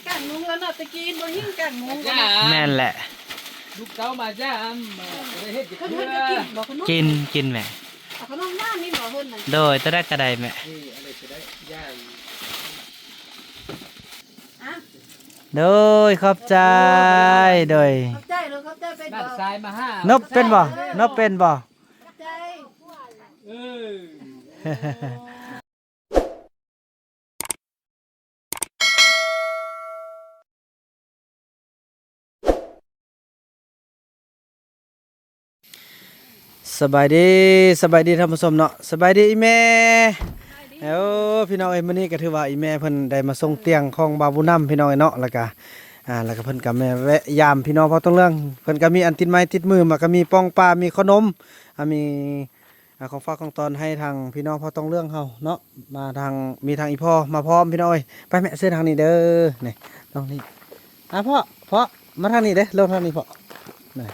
ກາງມຸງແລ້ວເນາະ ແຕ່ກີ້ບໍ່ຫິ້ງກາງມຸງ. ແມ່ນແຫຼະ ລູກເຕົ້າມາຈາມ ບໍ່ໄດ້ເຮັດຈັກເທື່ອ. ເພິ່ນ ເພິ່ນກໍກິນບໍ່ຂະໜົມ? ກິນ ກິນແມ່. ເອົາຂະໜົມຫວານນີ້ບໍ່ເພິ່ນນະ? ໂດຍ ຕົວໃດກໍໄດ້ແມ່. ນີ້ ອັນໃດກໍໄດ້ ຢ່າງ ອ່ະ ໂດຍ ຂອບໃຈ ໂດຍ ຂອບໃຈເດີ ຂອບໃຈ. ເປັນບໍ່? ນ້ຳຊາຍມາຫາ ນົບເປັນບໍ່? ນົບເປັນບໍ່? ຂອບໃຈ ເອີ. ສະບາຍດີ ສະບາຍດີທ່ານຜູ້ຊົມເນາະ ສະບາຍດີອີ່ແມ່. ໂອ້ ພີ່ນ້ອງເອີຍ ມື້ນີ້ກໍຖືວ່າອີ່ແມ່ເພິ່ນໄດ້ມາສົ່ງຕຽງຂອງບ່າວບຸນນຳ ພີ່ນ້ອງເອີຍເນາະ ແລ້ວກໍ ອ່າ ແລ້ວກໍເພິ່ນກໍມາແວະຢາມພີ່ນ້ອງເຜົ່າຕົງເຫຼືອງ ເພິ່ນກໍມີອັນຕິດໄມ້ຕິດມື ມາກໍມີປ່ອງປາ ມີຂະໜົມ ອ່າ ມີ ອ່າ ຂອງຝາກຂອງຕ້ອນໃຫ້ທາງພີ່ນ້ອງເຜົ່າຕົງເຫຼືອງເຮົາເນາະ ມາທາງ ມີທາງອີ່ພໍ່ມາພ້ອມ ພີ່ນ້ອງເອີຍ. ໄປແມ່ ເຊີນທາງນີ້ເດີ ນີ້ ນ້ອງນີ້ ອ່າ ພໍ່ ພໍ່ ມາທາງນີ້ເດີ ລົງທາງນີ້ພໍ່ ນີ້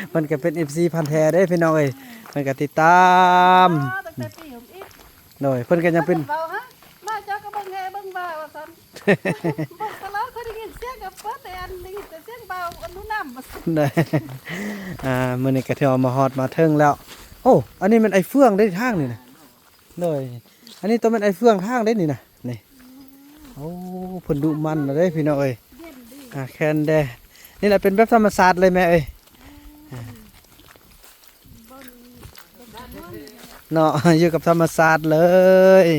ເພິ່ນກໍເປັນເອັຟຊີພັນແທ້ເດ້ ພີ່ນ້ອງເອີຍ ເພິ່ນກໍຕິດຕາມ ອໍ ຕັ້ງແຕ່ປີຫົກເອັດ ໂດຍ ເພິ່ນກໍຍັງເປັນ ເພິ່ນເວົ້າຫາ ມາເຈົ້າກໍເບິ່ງແຮ່ເບິ່ງວ່າວ່າຊັ້ນ ເບິ່ງຕະຫຼອດ ເຄີຍໄດ້ຍິນສຽງກໍເປີດແຕ່ອັນ ໄດ້ຍິນແຕ່ສຽງບ່າວອະນຸນຳວ່າຊັ້ນ. ອ່າ ມື້ນີ້ກໍຖືວ່າມາຮອດມາເຖິງແລ້ວ. ໂອ້ ອັນນີ້ແມ່ນໄອ້ເຟືອງເດ້ທາງນີ້ນະ ໂດຍ ອັນນີ້ຕ້ອງແມ່ນໄອ້ເຟືອງທາງເດ້ນີ້ນະ ນີ້. ໂອ້ ເພິ່ນດຸໝັ່ນເດ້ພີ່ນ້ອງເອີຍ. ອ່າ ແຄນແດ່ ນີ້ແຫຼະເປັນແບບທຳມະຊາດເລີຍແມ່ເອີຍ. ອ່າ ເນາະ ຢູ່ກັບທຳມະຊາດເລີຍ.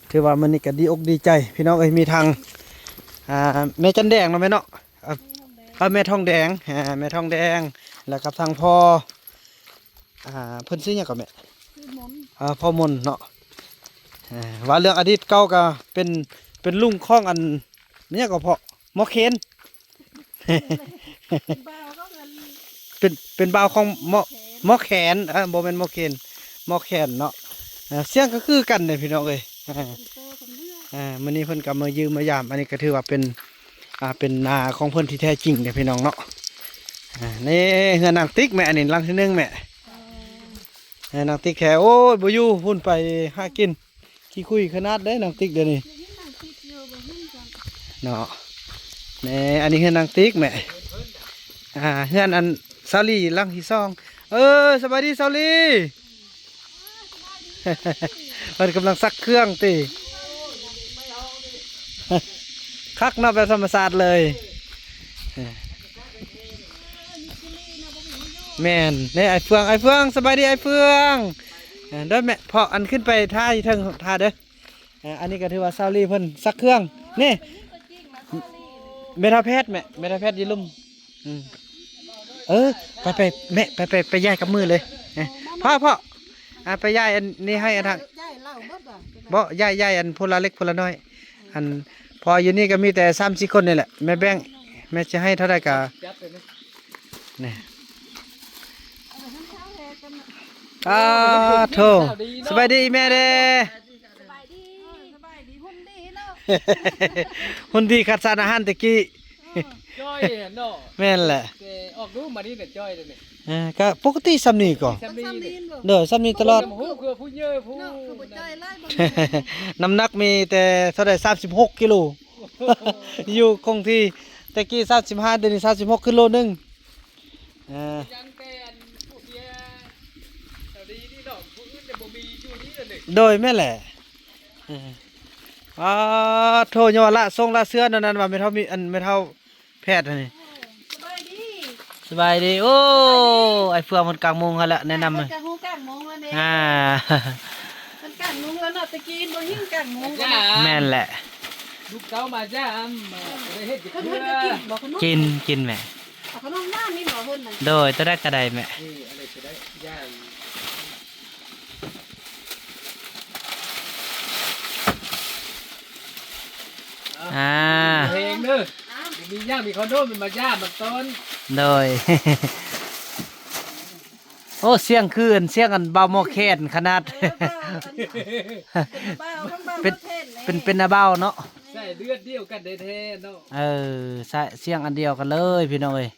ຖືວ່າມື້ນີ້ກໍດີອົກດີໃຈພີ່ນ້ອງເອີຍ ມີທັງ ອ່າ ແມ່ຈັນແດງເນາະແມ່ເນາະ ເອີ ແມ່ທອງແດງ ອ່າ ແມ່ທອງແດງ ແລ້ວກັບທາງພໍ່ ອ່າ ເພິ່ນຊື່ຫຍັງກໍແມ່? ຊື່ມົນ ອ່າ ພໍ່ມົນເນາະ. ອ່າ ວ່າເລື່ອງອະດີດເກົ່າກໍເປັນ ເປັນລຸງຂອງອັນ ແມ່ນຫຍັງກໍພໍ່ ໝໍເຄນ ເປັນບ່າວຂອງອັນ ເປັນ ເປັນບ່າວຂອງໝໍ ໝໍແຄນ ເອີ ບໍ່ແມ່ນໝໍເຄນ ໝໍແຄນເນາະ. ເອີ ສຽງກໍຄືກັນເດ້ພີ່ນ້ອງເອີຍ. ເອີ ມື້ນີ້ເພິ່ນກໍມາຢ້ຽມມາຢາມ ອັນນີ້ກໍຖືວ່າເປັນ ອ່າ ເປັນນາຂອງເພິ່ນທີ່ແທ້ຈິງເດ້ພີ່ນ້ອງເນາະ. ອ່າ ນີ້ເຮືອນນາງຕິກແມ່ ອັນນີ້ຫຼັງທີໜຶ່ງແມ່. ເຮືອນນາງຕິກແທ້ ໂອ້ຍ ບໍ່ຢູ່ພຸ້ນໄປຫາກິນ ຂີ້ຄຸຍຂະໜາດເດ້ນາງຕິກດຽວນີ້ ເນາະ. ນີ້ ອັນນີ້ເຮືອນນາງຕິກແມ່. ອ່າ ເຮືອນອັນສາວລີຫຼັງທີສອງ. ເອີ ສະບາຍດີສາວລີ. ເພິ່ນກຳລັງຊັກເຄື່ອງຕິ ຄັກເນາະ ແບບທຳມະຊາດເລີຍ. ແມ່ນເດ້ ອ້າຍເຟືອງ ອ້າຍເຟືອງ ສະບາຍດີອ້າຍເຟືອງ. ເດີແມ່ ເພາະອັນຂຶ້ນໄປຖ້າຢູ່ເທິງຖ້າເດີ. ອ່າ ອັນນີ້ກໍຖືວ່າສາວລີເພິ່ນຊັກເຄື່ອງ ນີ້ ແມ່ເຖົ້າແພດແມ່ ແມ່ເຖົ້າແພດຢູ່ລຸ່ມ. ອືມ ເອີ ໄປ ໄປແມ່ ໄປ ໄປ ໄປຢາຍກັບມືເລີຍ. ເອີ ພໍ່ ພໍ່ ອ່າ ໄປຢາຍອັນນີ້ໃຫ້ອັນທາງ ຢາຍເຫຼົ້າເບິດບໍ່? ບໍ່ ຢາຍ ຢາຍອັນຜູ້ລະເລັກຜູ້ລະນ້ອຍ. ອັນ ເພາະຢູ່ນີ້ກໍມີແຕ່ສາມສີ່ຄົນນີ້ແຫຼະ ແມ່ແບ່ງ ແມ່ຈະໃຫ້ເທົ່າໃດກໍ ນີ້ ອ້າໂທ້ ສະບາຍດີແມ່ເດ້. ສະບາຍດີ ເອີ ສະບາຍດີ ຫຸ່ນດີເນາະ ຫຸ່ນດີ ຂາດສານອາຫານແຕ່ກີ້. ເອີ ຈ່ອຍເນາະ ແມ່ນແຫຼະ ແຕ່ອອກດູມານີ້ນະຈ່ອຍເດ້ນີ້. ເອີ ກະປົກກະຕິຊ່ຳນີ້ກໍ ຊ່ຳນີ້ ໂດຍ ຊ່ຳນີ້ຕະຫຼອດ. ບໍ່ຮູ້ຄືຜູ້ເຍີຜູ້ ເນາະ ຄືບໍ່ຈ່ອຍຫຼາຍ ນ້ຳໜັກມີແຕ່ເທົ່າໃດ ສາມສິບຫົກກິໂລ ຢູ່ຄົງທີ່ ແຕ່ກີ້ສາມສິບຫ້າ ດຽວນີ້ສາມສິບຫົກຂຶ້ນໂລໜຶ່ງ. ເອີ ຍັງແຕ່ອັນຜູ້ເມຍສາວດີນີ້ເນາະ ຜູ້ອື່ນຈະບໍ່ມີຢູ່ນີ້ເລີຍ. ໂດຍ ແມ່ນແຫຼະ. ເອີ ອ້າໂທ້ ຍ້ອນວ່າລະສົ່ງລະເຊື່ອນັ້ນວ່າແມ່ເຖົ້າມີ ອັນແມ່ເຖົ້າແພດຫັ້ນນີ້. ສະບາຍດີ ສະບາຍດີ. ໂອ້ ສະບາຍດີ ອ້າຍເຟືອງເພິ່ນກາງມຸງຫັ້ນແຫຼະ ແນະນຳ ເພິ່ນກາງມຸງແລ້ວເດ້. ອ່າ ເພິ່ນກາງມຸງແລ້ວເນາະ ແຕ່ກີ້ບໍ່ຫິ້ງກາງມຸງ. ແມ່ນແຫຼະ ລູກເຕົ້າມາຈາມ ບໍ່ໄດ້ເຮັດຈັກເທື່ອ. ເພິ່ນ ເພິ່ນກໍກິນບໍ່ຂະໜົມ? ກິນ ກິນແມ່. ເອົາຂະໜົມຫວານນີ້ບໍ່ເພິ່ນນະ? ໂດຍ ຕົວໃດກໍໄດ້ແມ່. ນີ້ ອັນໃດກໍໄດ້ ຢ່າງ ອ່າ ເພງເດີ ມີຫຍັງມີຄອນໂດ ມັນມາຢາມມາຕ້ອນ. ໂດຍ ໂອ້ ສຽງຄືອັນ ສຽງອັນບ່າວໝໍແຄນຂະໜາດ. ເອີ ບ່າວອັນ ເປັນບ່າວຂອງບ່າວໝໍແຄນ ເປັນ ເປັນນ້າບ່າວເນາະ. ສາຍເລືອດດຽວກັນແທ້ໆເນາະ. ເອີ ສາຍ ສຽງອັນດຽວກັນເລີຍພີ່ນ້ອງເອີຍ.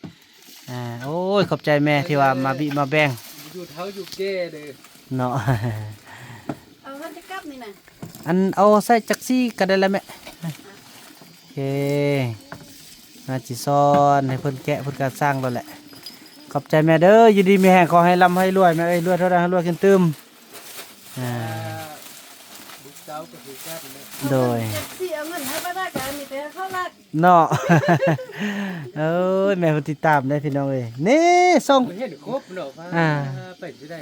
ອ່າ ໂອ້ຍ ຂອບໃຈແມ່ທີ່ວ່າມາບິມາແບ່ງ. ຢູ່ເຖົ້າຢູ່ແກ່ເດີເນາະ. ເອົາເງິນຈະກັບນີ້ນະ ອັນເອົາໃສ່ຈັກຊີ້ກໍໄດ້ລະແມ່. ໂອເຄ ໜ້າຊິສອນໃຫ້ເພິ່ນແກະ ເພິ່ນກໍຊ່າງໂລດແຫຼະ. ຂອບໃຈແມ່ເດີ ຢູ່ດີມີແຮງ ຂໍໃຫ້ລ່ຳໃຫ້ລວຍແມ່ເອີຍ ລວຍເທົ່າໃດໃຫ້ລວຍຂຶ້ນຕື່ມ. ອ່າ ລູກສາວກໍຄືກັນແຫຼະ. ໂດຍ ເອັຟຊີເອົາເງິນໃຫ້ບໍ່ໄດ້ກໍມີແຕ່ເຂົາລັກເນາະ. ເອີຍ ແມ່ເພິ່ນຕິດຕາມເດ້ພີ່ນ້ອງເອີຍ. ນີ້ສົ່ງ ເຫັນຄົບເນາະ ອ່າ ໄປຊິໄດ້.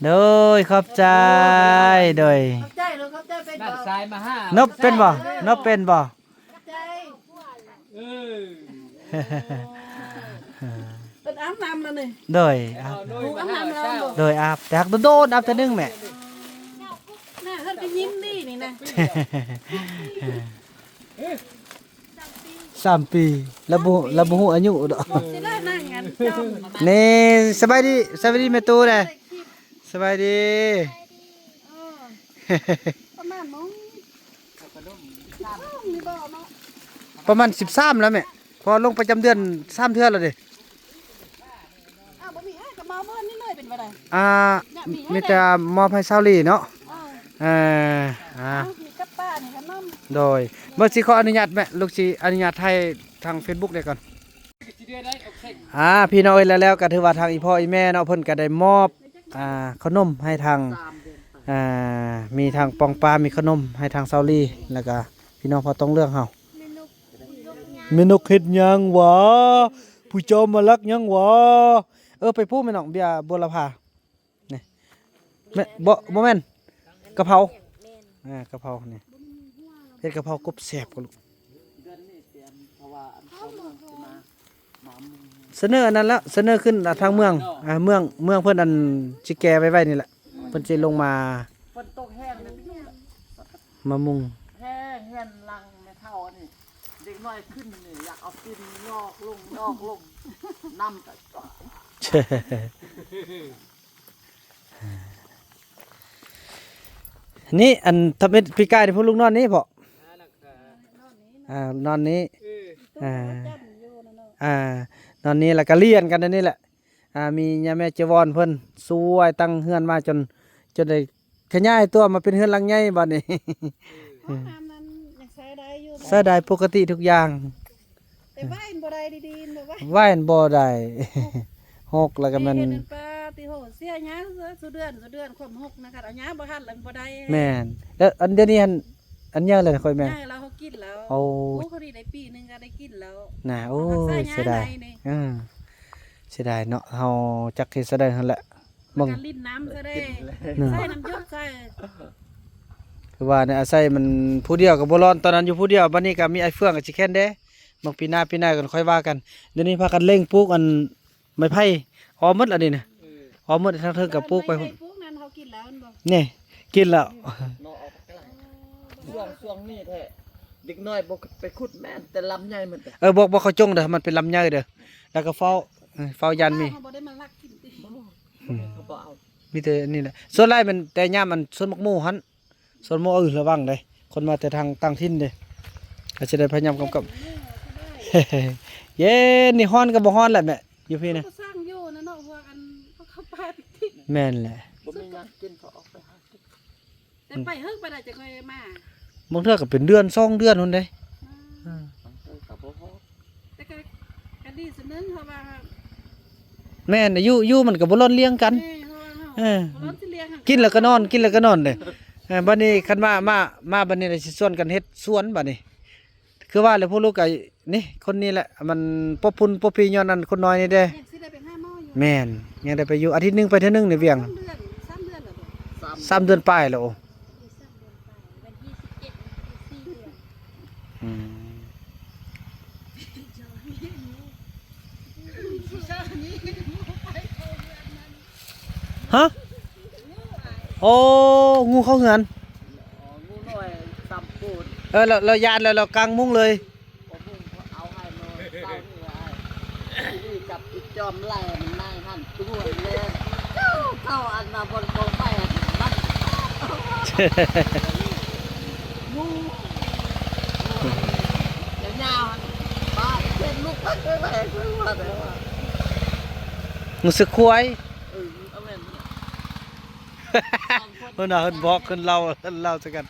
ໂດຍ ຂອບໃຈ ໂດຍ ຂອບໃຈເດີ ຂອບໃຈ. ເປັນບໍ່ ນົບເປັນບໍ່ ນົບເປັນບໍ່? ຂອບໃຈ. ເອີ ເພິ່ນອາບນ້ຳແລ້ວນີ້. ໂດຍ ອາບ ອາບນ້ຳແລ້ວບໍ່? ໂດຍ ອາບ ແຕ່ຫາກໂດນໆ ອາບເທື່ອໜຶ່ງແມ່. ໜ້າເພິ່ນກໍຍິ້ມດີນີ້ນະ. ສາມປີ ລາວບໍ່ ລາວບໍ່ຮູ້ອາຍຸດອກ. ຊິໄດ້ນັ່ງກັນຈ້ອງ. ນີ້ ສະບາຍດີ ສະບາຍດີແມ່ຕູ້ເດ້. ສະບາຍດີ. ເອີ ປະມານໂມງ ປະມານສິບສາມແລ້ວແມ່ ເພາະລົງປະຈຳເດືອນສາມເທື່ອແລ້ວເດ້. ອ້າວ ບໍ່ມີ ອ້າຍກໍມາເບິ່ງນີ້ເລີຍ ເປັນບໍ່ໄດ້. ອ່າ ມີແຕ່ມອບໃຫ້ຊາວລີເນາະ. ເອີ ເອີ ອ່າ ມີກັບປ້ານີ້ກໍນຳ. ໂດຍ ເບິ່ງ ຊິຂໍອະນຸຍາດແມ່ ລູກຊິອະນຸຍາດຖ່າຍທາງເຟສບຸກໄດ້ກ່ອນ. ອ່າ ພີ່ນ້ອງເອີຍ ແລ້ວ ແລ້ວກໍຖືວ່າທາງອີ່ພໍ່ອີ່ແມ່ເນາະ ເພິ່ນກໍໄດ້ມອບ ອ່າ ຂະໜົມໃຫ້ທາງ ອ່າ ມີທັງປ່ອງປາ ມີຂະໜົມໃຫ້ທາງຊາວລີ ແລ້ວກໍພີ່ນ້ອງພໍ່ຕ້ອງເລື່ອງເຮົາ. ແມ່ນົກເຮັດຫຍັງຫວາ? ຜູ້ເຈົ້າມາລັກຫຍັງຫວາ? ເອີ ໄປປູ້ແມ່ນ້ອງ ເບ້ຍບົວລະພາ. ນີ້ ແມ່ນ ບໍ່ ບໍ່ແມ່ນ ກະເພົາ. ແມ່ນ ແມ່ນ ອ່າ ກະເພົານີ້ ເຮັດກະເພົາກົບແຊບກວ່າລູກ. ສະເໜີອັນນັ້ນແລ້ວ ສະເໜີຂຶ້ນທາງເມືອງ ອ່າ ເມືອງ ເມືອງເພິ່ນ ອັນຊິແກ່ໄວ້ໆນີ້ແຫຼະ ເພິ່ນຊິລົງມາ. ຝົນຕົກແຮງເດ້ ມາມຸງແຮງ ເຮືອນຫຼັງແມ່ເຖົ້ານີ້ ເດັກນ້ອຍຂຶ້ນນີ້ ຢາກເອົາຕີນຍອກລົງ ຍອກລົງ ນ້ຳກໍ ນີ້ ອັນທຳອິດປີກາຍນີ້ ພວກລູກນອນນີ້ເພາະ ອ່າ ນອນນີ້ ອ່າ ອ່າ ນອນນີ້ ແລ້ວກໍລຽນກັນອັນນີ້ແຫຼະ. ອ່າ ມີຍາແມ່ເຈວອນເພິ່ນຊ່ວຍຕັ້ງເຮືອນມາ ຈົນ ຈົນໄດ້ຂະຫຍາຍຕົວມາເປັນເຮືອນຫຼັງໃຫຍ່ບັດນີ້. ຫ້ອງນ້ຳນັ້ນຍັງໃຊ້ໄດ້ຢູ່ ໃຊ້ໄດ້ປົກກະຕິທຸກຢ່າງ. ແຕ່ວ່າເຮັດບໍ່ໄດ້ດີໆ ແບບວ່າ ວ່າເຮັດບໍ່ໄດ້ ຫົກ ແລ້ວກໍແມ່ນ ເຮັດນັ້ນປາຕິໂຫ ເສຍຫຍ້າສູ່ເດືອນ ສູ່ເດືອນຄວາມຫົກນະ ຄັນເອົາຫຍ້າບໍ່ທັນແລ້ວມັນບໍ່ໄດ້. ແມ່ນ ແລ້ວອັນດຽວນີ້ຫັ້ນ ອັນໃຫຍ່ແລ້ວຂ້ອຍແມ່ນ ໃຫຍ່ແລ້ວ ເຮົາກິນແລ້ວ. ໂອ້ ໂອ້ ພໍດີໄດ້ປີໜຶ່ງກໍໄດ້ກິນແລ້ວນະ. ໂອ້ຍ ເສຍດາຍ ເອີ ເສຍດາຍເນາະ ເຮົາຈັກເຮັດຊະໃດຫັ້ນແຫຼະ. ມັນກໍຫຼິ້ນນ້ຳຊະເດ້ ໃສ່ນ້ຳຢົດໃສ່ ຄືວ່ານີ້ ອາໄສມັນຜູ້ດຽວກໍບໍ່ຮ້ອນ ຕອນນັ້ນຢູ່ຜູ້ດຽວ ບັດນີ້ກໍມີອ້າຍເຟືອງກໍຊິແຄນແດ່. ບາງປີໜ້າ ປີໜ້າກັນຄ່ອຍວ່າກັນ. ດຽວນີ້ພາກັນເລັ່ງປູກອັນໄມ້ໄຜ່ ອອມໝົດລະນີ້ນະ ເອີ ອອມໝົດ ທາງເທິງກໍປູກໄປພຸ້ນ. ໄມ້ໄຜ່ປູກນັ້ນເຮົາກິນແລ້ວແມ່ນບໍ່? ນີ້ ກິນແລ້ວ ເນາະ ອອກໄປໄກ. ຊ່ວງ ຊ່ວງນີ້ແທ້ ເດັກນ້ອຍບໍ່ໄປຂຸດແມ່ນແຕ່ລຳໃຫຍ່ໝົດ. ເອີ ບໍ່ ບໍ່ເຂົ້າຈົ່ງເດີ ມັນເປັນລຳໃຫຍ່ເດີ ແລ້ວກໍເຝົ້າ ເອີ ເຝົ້າຢ້ານມີ ເຮົາບໍ່ໄດ້ມາລັກກິນຕິ. ອືມ ເຂົາບໍ່ເອົາ ມີແຕ່ອັນນີ້ແຫຼະ. ສ່ວນຫຼາຍແມ່ນແຕ່ຍາມອັນສວນໝາກໂມຫັ້ນ ສວນໝາກ ເອີ ລະວັງເດ້ ຄົນມາແຕ່ທາງຕ່າງຖິ່ນເດ້ ເຂົາຈະໄດ້ພະຍາຍາມກຳກັບ. ເຢັນ ນີ້ຮ້ອນກໍບໍ່ຮ້ອນແຫຼະແມ່ ຢູ່ພີ້ນະ. ກໍຊ່າງຢູ່ນະເນາະ ພວກອັນ ພວກເຂົ້າປ່າຕິກໆ. ແມ່ນແຫຼະ ບໍ່ມີຫຍັງກິນ ເຂົາອອກໄປຫາກິນ. ແຕ່ໄປເຫິງປານໃດຈັ່ງຄ່ອຍມາ? ບາງເທື່ອກໍເປັນເດືອນສອງເດືອນພຸ້ນເດ້. ອືມ ບາງເທື່ອກໍບໍ່ຮອດ ແຕ່ກໍ ກໍດີສ່ວນໜຶ່ງ ເພາະວ່າ ແມ່ນ ຢູ່ ຢູ່ມັນກໍບໍ່ລ້ອນລຽງກັນ. ແມ່ນ ເພາະວ່າເຮົາ ເອີ ບໍ່ລ້ອນຊິລ້ຽງ ກິນແລ້ວກໍນອນ ກິນແລ້ວກໍນອນເດ້. ເອີ ບັດນີ້ຄັນມາ ມາ ມາບັດນີ້ລະຊິຊວນກັນເຮັດສວນບັດນີ້. ຄືວ່າແຫຼະ ພວກລູກກໍ ນີ້ ຄົນນີ້ແຫຼະ ມັນປົບພຸ້ນປົບພີ້ ຍ້ອນອັນຄົນນ້ອຍນີ້ເດ້. ຍັງຊິໄດ້ໄປຫາໝໍຢູ່. ແມ່ນ ຍັງໄດ້ໄປຢູ່ ອາທິດໜຶ່ງໄປເທື່ອໜຶ່ງໃນວຽງ. ສາມເດືອນ ສາມເດືອນແລ້ວບໍ່? ສາມເດືອນປາຍແລ້ວ. ໂອ້ ສາມເດືອນປາຍ ວັນທີສິບເຈັດ ສີ່ເດືອນ. ອືມ ຮະ? ໂອ້ ງູເຂົ້າເຮືອນ. ງູນ້ອຍຕຳໂປນ. ເອີ ລາວ ລາວຢ້ານແລ້ວ ລາວກາງມຸ້ງເລີຍ. ບໍ່ມຸ້ງເອົາໃຫ້ມື້ເຊົ້ານີ້ ໄອ້ ທີ່ກັບອີຈອມແຫຼມນາຍຫັ້ນຕົວແລງ ເຈົ້າ ເຈົ້າ ອັນວ່າບ່ອນກອງໄຟຫັ້ນ ມັນ ງູ ງູຍາວໆ ຫັ້ນ ບາດເຈັບລຸກໄປ ໄປ ໄປ ວ່າແຕ່ວ່າ ຮູ້ສຶກຄວາຍ ເອີ ເອົາແມ່ນ ເພິ່ນວ່າເພິ່ນບອກ ເພິ່ນເລົ່າ ເລົ່າໃສ່ກັນ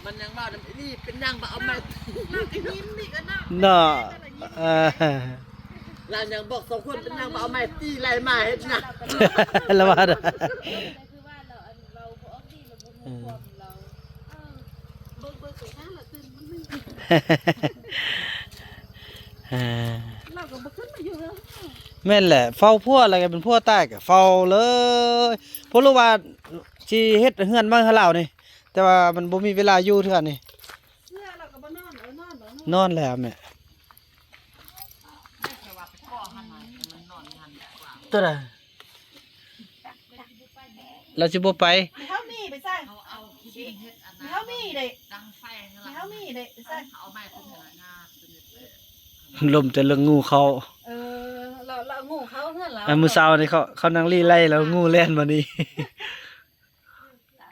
ມັນຍັງເວົ້ານຳອີ່ຫຼີ ເປັນຫຍັງບໍ່ເອົາໄມ້ ລາວກໍຍິ້ມອີກເນາະ ເນາະ ເອີ ລາວຍັງບອກສອງຄົນ ເປັນຫຍັງບໍ່ເອົາໄມ້ຕີໄລ່ໝາເຮັດຫຍັງ ລາວວ່າ ຄືວ່າລາວອັນເວົ້າບໍ່ອອກດີ ລາວບໍ່ຮູ້ຄວາມລາວ ເອີ ເບິ່ງ ເບິ່ງໄປທາງລະຕື່ນມັນໜຶ່ງ ເອີ ລາວກໍບໍ່ຂຶ້ນມາຢູ່ເຮືອນ ແມ່ນແຫຼະ ເຝົ້າຜົວແລ້ວກໍເປັນຜົວຕາຍກໍເຝົ້າເລີຍ ບໍ່ຮູ້ວ່າຊິເຮັດເຮືອນໃໝ່ໃຫ້ລາວນີ້ ແຕ່ວ່າມັນບໍ່ມີເວລາຢູ່ເທື່ອນີ້ ເຊື່ອລາວກໍບໍ່ນອນ ເອີ ນອນບໍ່ ນອນແລ້ວແມ່ ຕົວໃດ ລາວຊິບໍ່ໄປ ເຮົາມີໄປໃສ່ ເຮົາມີເດ້ ເຮົາມີເດ້ ໄປໃສ່ ລົມແຕ່ເລື່ອງງູເຂົ້າ ເອີ ລາວ ລາວງູເຂົ້າເຮືອນລາວ ອັນມື້ເຊົ້ານີ້ເຂົາ ເຂົານັ່ງລີ່ໄລ່ແລ້ວງູແລ່ນມານີ້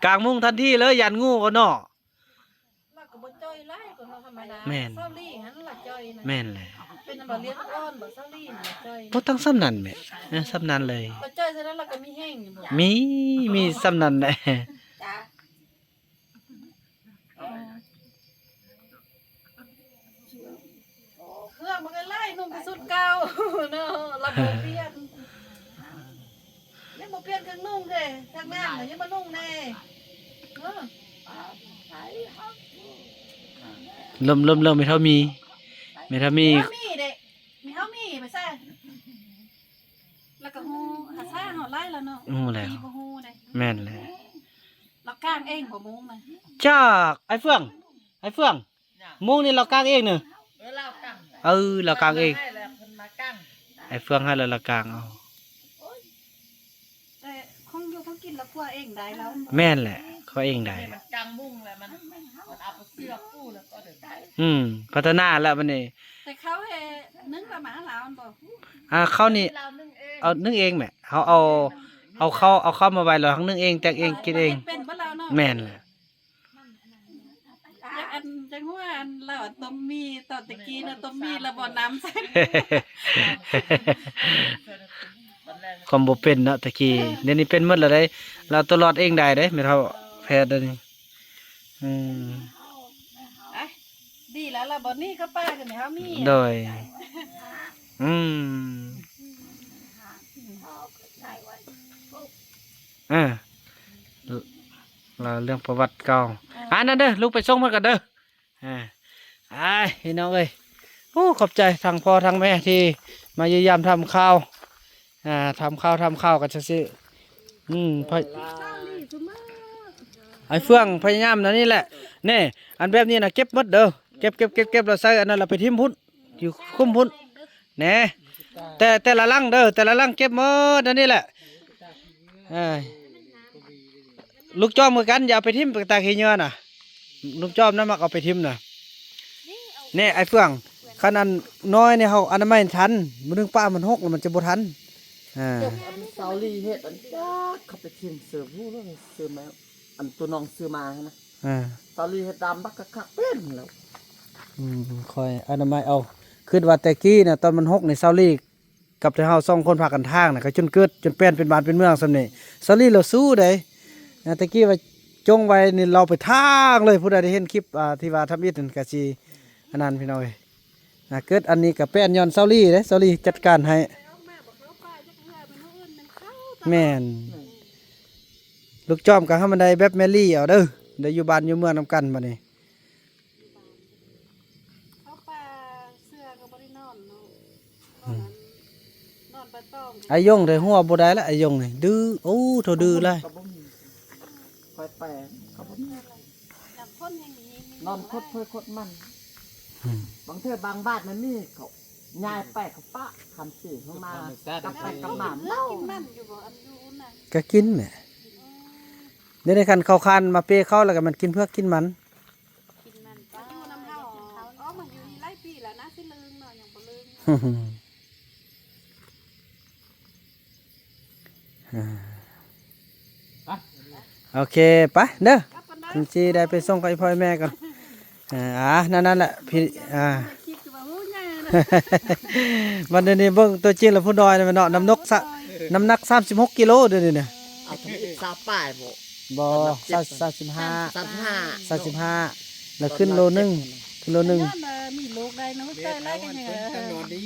ກາງມຸ້ງທັນທີເລີຍ ຢ້ານງູກໍເນາະ ລາວກໍບໍ່ຈ່ອຍຫຼາຍກໍເນາະ ທຳມະດາ ແມ່ນ ຊາວລີຫັ້ນລະຈ່ອຍນະ ແມ່ນແຫຼະ ເປັນອັນວ່າລຽນອ່ອນບໍ່ ຊາວລີນະຈ່ອຍ ບໍ່ຕ້ອງສ່ຳນັ້ນແມ່ ເອີ ສ່ຳນັ້ນເລີຍ ລາວຈ່ອຍສ່ຳນັ້ນລາວກໍມີແຮງຢູ່ບໍ່ ມີ ມີສ່ຳນັ້ນແຫຼະ ເຄື່ອງມັນກໍຫຼາຍ ນຸ່ງແຕ່ຊຸດເກົ່າເນາະ ລະບໍ່ປ່ຽນ ຍັງບໍ່ປ່ຽນເຄື່ອງນຸ່ງເດ້ ເຄື່ອງນາງນະຍັງບໍ່ນຸ່ງແດ່ ເອີ ລົມ ລົມ ລົມ ແມ່ເຖົ້າມີ ແມ່ເຖົ້າມີ ເຮົາມີເດ້ ມີ ເຮົາມີໄປໃສ່ ລະກະຮູ້ພາສາເຮົາຫຼາຍລະເນາະ ຮູ້ແລ້ວ ທີ່ບໍ່ຮູ້ເດ້ ແມ່ນແຫຼະ ລາວກາງເອງບໍ່ມຸ້ງນະ ຈາກ ອ້າຍເຟືອງ ອ້າຍເຟືອງ ມຸ້ງນີ້ລາວກາງເອງເນີ ເອີ ລາວກາງ ເອີ ລາວກາງເອງ ໃຫ້ແລ້ວເພິ່ນມາກາງ ອ້າຍເຟືອງໃຫ້ແລ້ວລາວກາງເອົາ ແຕ່ຂອງຢູ່ຂອງກິນລາວຄົວເອງໄດ້ລາວ ແມ່ນແຫຼະ ຄົວເອງໄດ້ ມັນກາງມຸ້ງແລ້ວມັນ ມັນເອົາເສືອປູແລ້ວກໍໄດ້ ອືມ ພັດທະນາແລ້ວບັດນີ້ ແຕ່ເຂົາເຮັດໜຶ້ງລະມາລາວຫັ້ນບໍ່ ອ່າ ເຂົານີ້ ລາວໜຶ້ງເອງ ເອົາໜຶ້ງເອງແໝ່ ເຮົາເອົາ ເອົາເຂົ້າ ເອົາເຂົ້າມາໄວ້ລະໜຶ້ງເອງ ແຕ່ງເອງ ກິນເອງ ເປັນບໍ່ລາວເນາະ ແມ່ນແຫຼະ ຢາກອັນ ຢາກຮູ້ວ່າອັນລາວອັນຕົ້ມໝີ່ ຕອນແຕ່ກີ້ນະ ຕົ້ມໝີ່ລະບໍ່ນ້ຳໃສ່ ຄວາມບໍ່ເປັນເນາະແຕ່ກີ້ ດຽວນີ້ເປັນໝົດແລ້ວເດ້ ລາວຕົວລອດເອງໄດ້ເດ້ ແມ່ເຖົ້າແພດດຽວນີ້ ອືມ ອ່ະ ດີແລ້ວລະ ບ່ອນນີ້ເຂົ້າປ່າກໍມີເຮົາມີ ໂດຍ ອືມ ເອີ ລາວເລື່ອງປະຫວັດເກົ່າ ເອີ ອັນນັ້ນເດີ ລູກໄປສົ່ງເພິ່ນກ່ອນເດີ ອ່າ ອ້າຍ ພີ່ນ້ອງເອີຍ ໂອ້ ຂອບໃຈທັງພໍ່ທັງແມ່ທີ່ມາຢ້ຽມຢາມຖາມຂ່າວ ອ່າ ຖາມຂ່າວ ຖາມຂ່າວກັນຊື່ໆ ອືມ ອ້າຍເຟືອງພະຍາຍາມແນວນີ້ແຫຼະ ນີ້ ອັນແບບນີ້ນະເກັບໝົດເດີ ເກັບ ເກັບ ເກັບ ເກັບ ແລ້ວໃສ່ອັນນັ້ນລະໄປຖິ້ມພຸ້ນ ຢູ່ຄຸ້ມພຸ້ນ ແນ່ ແຕ່ ແຕ່ລະຫຼັງເດີ ແຕ່ລະຫຼັງເກັບໝົດ ອັນນີ້ແຫຼະ ເອີ ລູກຈອມຄືກັນ ຢ່າເອົາໄປຖິ້ມ ຕາຂີ້ເຫຍື້ອນະ ລູກຈອມນະມັກເອົາໄປຖິ້ມນະ ນີ້ ອ້າຍເຟືອງ ຄັນອັນນ້ອຍນີ້ເຮົາອະນາໄມທັນ ມື້ໜຶ່ງປາມັນຫົກແລ້ວມັນຈະບໍ່ທັນ ອ່າ ອັນເຊົາລີເຮັດອັນຈັກເຂົາໄປຖິ້ມເສືອຜູ້ເສືອແມວ ອັນຕົວນ້ອງຊື້ມາຫັ້ນນະ ອ່າ ຕອນນີ້ເຮັດດຳບັກຄັກໆ ເປັນແລ້ວ ອືມ ຂ້ອຍອະນາໄມເອົາ ຄິດວ່າແຕ່ກີ້ນະ ຕອນມັນຫົກນີ້ ຊາວລີກັບແຕ່ເຮົາສອງຄົນພາກັນຖາງນະ ກໍຈົນເກີດ ຈົນແປນເປັນບ້ານເປັນເມືອງສ່ຳນີ້ ຊາວລີລາວສູ້ເດ້ ແຕ່ກີ້ວ່າຈົ່ງໄວ້ນີ້ ລາວໄປຖາງເລີຍ ຜູ້ໃດໄດ້ເຫັນຄລິບ ອ່າ ທີ່ວ່າທຳອິດນັ້ນ ກໍຊິອັນນັ້ນ ພີ່ນ້ອງເອີຍ ອ່າ ເກີດອັນນີ້ກໍແປນຍ້ອນຊາວລີເດ້ ຊາວລີຈັດການໃຫ້ ແມ່ນ ລູກຈອມກໍໃຫ້ມັນໄດ້ແບບແມລີເອົາເດີ ໄດ້ຢູ່ບ້ານຢູ່ເມືອງນຳກັນບັດນີ້ ເຂົ້າປ່າເສືອກໍບໍ່ໄດ້ນອນເນາະ ອືມ ນອນປະຕອງ ອາຍົງໄດ້ຫົວບໍ່ໄດ້ລະ ອາຍົງນີ້ດື້ ໂອ້ ໂທດື້ຫຼາຍ ກໍບໍ່ມີ ໄປແປງກໍບໍ່ມີ ນອນຄົດເພິ່ນຄົດມັນ ອືມ ບາງເທື່ອບາງບາດມັນມີເຂົາ ຍາຍແປກເຂົາປະ ຄັນຊິເຮົາມາ ກັບໄປກັບມາ ກິນມັນຢູ່ບໍ່ ອັນຢູ່ນະ ກໍກິນແຫຼະ ເອີ ດຽວນີ້ຄັນເຂົາຄານມາເປເຂົາ ແລ້ວກໍມັນກິນເຜືອກກິນມັນ ກິນມັນ ຢູ່ນຳເຮົາ ອໍ ມາຢູ່ນີ້ຫຼາຍປີແລ້ວນະ ຊິເລີງເນາະ ຍັງບໍ່ເລີງ ອ່າ ໂອເຄ ໄປເດີ ເພິ່ນຊິໄດ້ໄປສົ່ງກັບອີ່ພໍ່ອີ່ແມ່ກ່ອນ ອ່າ ນັ້ນ ນັ້ນແຫຼະ ພີ່ ອ່າ ຄິດວ່າ ໂອ້ ໃຫຍ່ນະ ບັດນີ້ເບິ່ງຕົວຈິງແລ້ວ ຜູ້ນ້ອຍນະແມ່ນເນາະ ນ້ຳນົກສະ ນ້ຳໜັກສາມສິບຫົກກິໂລດຽວນີ້ນະ. ເອົາທຳອິດຊາວປາຍບໍ່? ບໍ່ ຊາວ ຊາວສິບຫ້າ ຊາວສິບຫ້າ ຊາວສິບຫ້າ ແລ້ວຂຶ້ນໂລໜຶ່ງ ຂຶ້ນໂລໜຶ່ງ. ຍ້ອນວ່າມີລູກໄດ້ເນາະ ຈ່ອຍຫຼາຍກໍຍັງ ເອີ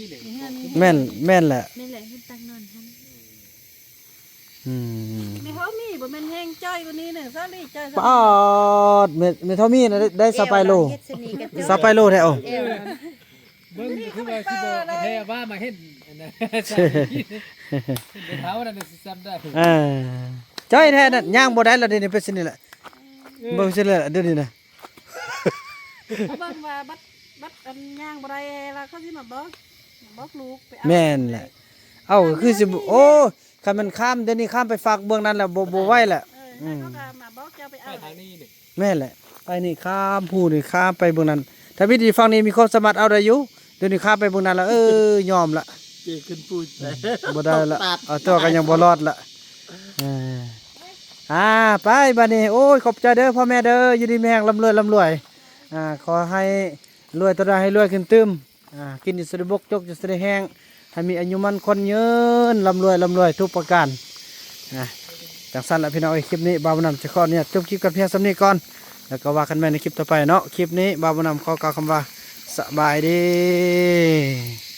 ແມ່ນ ແມ່ນແຫຼະ ແມ່ນແຫຼະ ເຮັດຕັກນອນຫັ້ນ. ອືມ ແມ່ເຮົາມີບໍ່ແມ່ນແຮງຈ່ອຍກວ່ານີ້ນະ ສາລີຈ່ອຍ ປາດ ແມ່ ແມ່ເຖົ້າມີນະ ໄດ້ ໄດ້ຊາວປາຍໂລ ຊາວປາຍໂລແທ້. ໂອ້ ເບິ່ງຄືວ່າຊິບໍ່ແທ້ວ່າມາເຫັນອັນນັ້ນ ເຖົ້ານັ້ນຊິຈຳໄດ້. ເອີ ຈ້ອຍແທ້ນັ້ນ ຍ່າງບໍ່ໄດ້ລະ ດຽວນີ້ເປັນຊັ້ນນີ້ແຫຼະ. ເອີ ເບິ່ງຊັ້ນແຫຼະ ດຽວນີ້ນະ ເບິ່ງວ່າບັດ ບັດອັນຍ່າງບໍ່ໄດ້ລະ ເຂົາຊິມາບອກ ບອກລູກໄປເອົາ. ແມ່ນແຫຼະ ເອົາ ຄືຊິ ໂອ້ ຄັນແມ່ນຂ້າມ ດຽວນີ້ຂ້າມໄປຟາກເບື້ອງນັ້ນແລ້ວ ບໍ່ ບໍ່ໄຫວແຫຼະ. ເອີ ອືມ ເຂົາກໍມາບອກເຈົ້າໄປເອົາ. ແມ່ນແຫຼະ ໄປນີ້ຂ້າມພູນີ້ ຂ້າມໄປເບື້ອງນັ້ນ ທຳອິດຢູ່ຝັ່ງນີ້ມີຄວາມສາມາດເອົາໄດ້ຢູ່. ດຽວນີ້ຂ້າມໄປເບື້ອງນັ້ນລະ ເອີ ຍອມລະ ເຈຂຶ້ນປູນ ອືມ ບໍ່ໄດ້ລະ ເອົາຕົວກໍຍັງບໍ່ລອດລະ. ເອີ ອ່າ ໄປບາດນີ້ ໂອ້ຍ ຂອບໃຈເດີພໍ່ແມ່ເດີ ຢູ່ດີມີແຮງ ລ່ຳລວຍ ລ່ຳລວຍ. ອ່າ ຂໍໃຫ້ລວຍຕໍ່ໄດ້ໃຫ້ລວຍຂຶ້ນຕື່ມ. ອ່າ ກິນຢູ່ສະໄດບົກ ຈົກຢູ່ສະໄດແຫ້ງ ໃຫ້ມີອາຍຸໝັ້ນຂວັນຍືນ ລ່ຳລວຍ ລ່ຳລວຍທຸກປະການ. ອ່າ ຈັ່ງຊັ້ນລະພີ່ນ້ອງເອີຍ ຄລິບນີ້ບ່າວບຸນນຳຈະຂໍອະນຸຍາດຈົບຄລິບກັນພຽງສ່ຳນີ້ກ່ອນ ແລ້ວກໍວ່າກັນໃໝ່ໃນຄລິບຕໍ່ໄປເນາະ. ຄລິບນີ້ບ່າວບຸນນຳຂໍກ່າວຄຳວ່າ ສະບາຍດີ.